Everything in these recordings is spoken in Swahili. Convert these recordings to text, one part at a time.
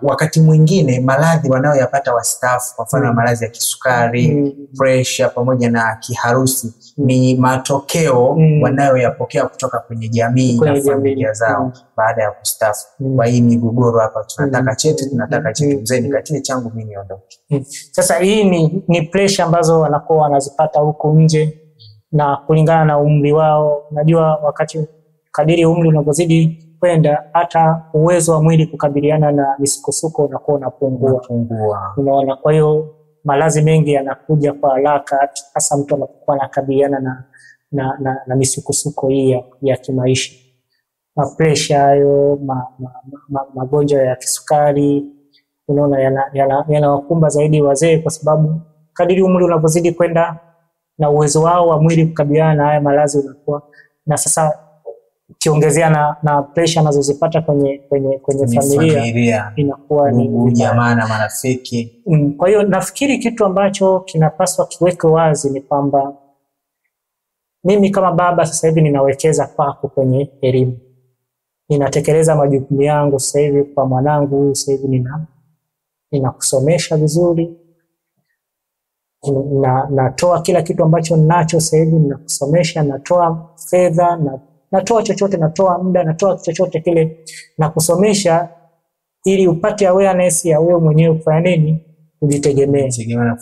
Wakati mwingine maradhi wanayoyapata wastaafu, kwa mfano maradhi ya kisukari, pressure pamoja na kiharusi, ni matokeo wanayoyapokea kutoka kwenye jamii na familia zao baada ya kustaafu. Kwa hii migogoro hapa, tunataka cheti, tunataka cheti, mzee nikatie changu mimi niondoke. Sasa hii ni pressure ambazo wanakuwa wanazipata huku nje na kulingana na umri wao. Unajua wakati kadiri umri unavyozidi kwenda, hata uwezo wa mwili kukabiliana na misukosuko unakuwa unapungua. Unaona, kwa hiyo maradhi mengi yanakuja kwa haraka, hasa mtu anapokuwa anakabiliana na misukosuko hii ya kimaisha. Mapresha hayo, magonjwa ya kisukari, unaona yanawakumba zaidi wazee, kwa sababu kadiri umri unavyozidi kwenda na uwezo wao wa mwili kukabiliana na haya maradhi unakuwa, na sasa ukiongezea na pressure anazozipata kwenye familia inakuwa ni jamaa na marafiki. Kwa hiyo nafikiri kitu ambacho kinapaswa kiwekwe wazi ni kwamba mimi kama baba sasa hivi ninawekeza kwako kwenye elimu. Ninatekeleza majukumu yangu sasa hivi kwa mwanangu, sasa hivi ninakusomesha vizuri. Natoa kila kitu ambacho ninacho sasa hivi, ninakusomesha, natoa fedha, natoa chochote, natoa muda, natoa chochote kile na kusomesha ili upate awareness ya wewe mwenyewe kufanya nini, kujitegemea, na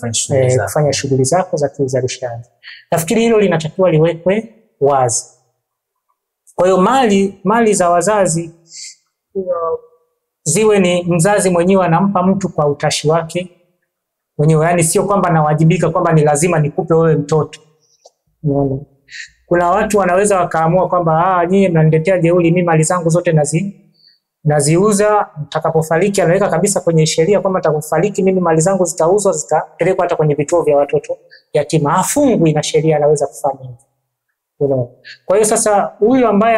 kufanya shughuli zako za kiuzalishaji. Nafikiri hilo linatakiwa liwekwe wazi. Kwa hiyo mali za wazazi ziwe ni mzazi mwenyewe anampa mtu kwa utashi wake mwenyewe, yani sio kwamba nawajibika kwamba ni lazima nikupe wewe mtoto. Unaona? Kuna watu wanaweza wakaamua kwamba nyinyi mnaniletea jeuri, mimi mali zangu zote naziuza, nitakapofariki. Anaweka kabisa kwenye sheria kwamba nitakapofariki mimi mali zangu zitauzwa, zitapelekwa hata kwenye vituo vya watoto yatima. Hafungwi na sheria, anaweza kufanya hivyo. Unaona? Kwa hiyo sasa huyu ambaye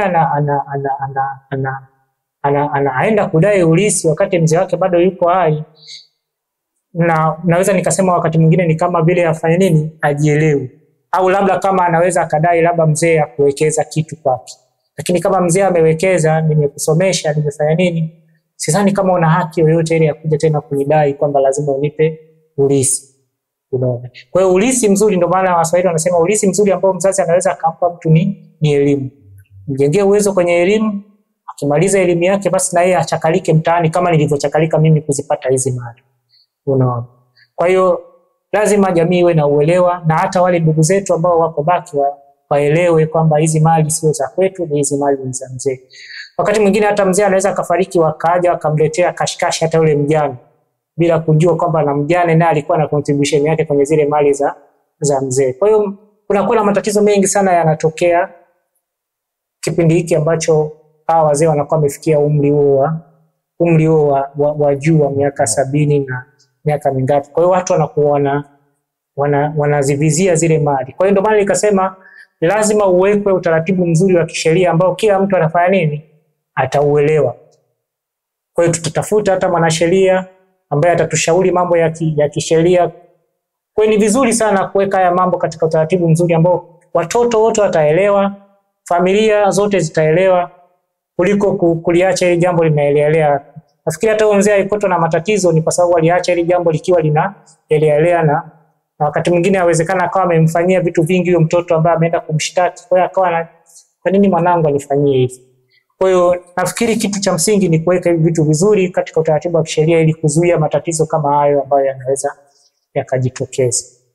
anaenda kudai urithi wakati mzee wake bado yuko hai, na naweza nikasema wakati mwingine ni kama vile afanye nini, ajielewe. Au labda kama anaweza akadai labda mzee akuwekeza kitu kwake. Lakini kama mzee amewekeza, nimekusomesha, nimefanya nini, sidhani kama una haki yoyote ile ya kuja tena kunidai kwamba lazima unipe urithi. Unaona? Kwa hiyo urithi mzuri, ndio maana Waswahili wanasema urithi mzuri ambao mzazi anaweza akampa mtu ni elimu. Mjengee uwezo kwenye elimu, akimaliza elimu yake basi na yeye achakalike mtaani kama nilivyochakalika mimi kuzipata hizi mali. Unaona? Kwa hiyo lazima jamii iwe na uelewa, na hata wale ndugu zetu ambao wako baki waelewe kwamba hizi mali sio za kwetu, ni hizi mali ni za mzee. Wakati mwingine hata mzee anaweza akafariki, wakaja wakamletea kashikashi hata yule mjane bila kujua kwamba na mjane naye alikuwa na contribution yake kwenye zile mali za mzee. Kwa hiyo kunakuwa na matatizo mengi sana yanatokea kipindi hiki ambacho hawa wazee wanakuwa wamefikia umri huo wa juu wa miaka 70 na miaka mingapi. Kwa hiyo watu wanakuwa wanazivizia zile mali. Kwa hiyo ndio maana nikasema lazima uwekwe utaratibu mzuri wa kisheria ambao kila mtu anafanya nini, atauelewa. Kwa hiyo tutatafuta hata mwanasheria ambaye atatushauri mambo ya kisheria. Kwa hiyo ni vizuri sana kuweka haya mambo katika utaratibu mzuri ambao watoto wote wataelewa, familia zote zitaelewa, kuliko kuliacha hili jambo linaelelea. Nafikiri hata huyo mzee alikutwa na matatizo ni kwa sababu aliacha hili jambo likiwa linaelelea, na wakati mwingine awezekana akawa amemfanyia vitu vingi huyo mtoto ambaye ameenda kumshtaki. Kwa hiyo akawa, kwa nini mwanangu alifanyia hivi? Kwa hiyo nafikiri kitu cha msingi ni kuweka hivi vitu vizuri katika utaratibu wa kisheria ili kuzuia matatizo kama hayo ambayo yanaweza yakajitokeza.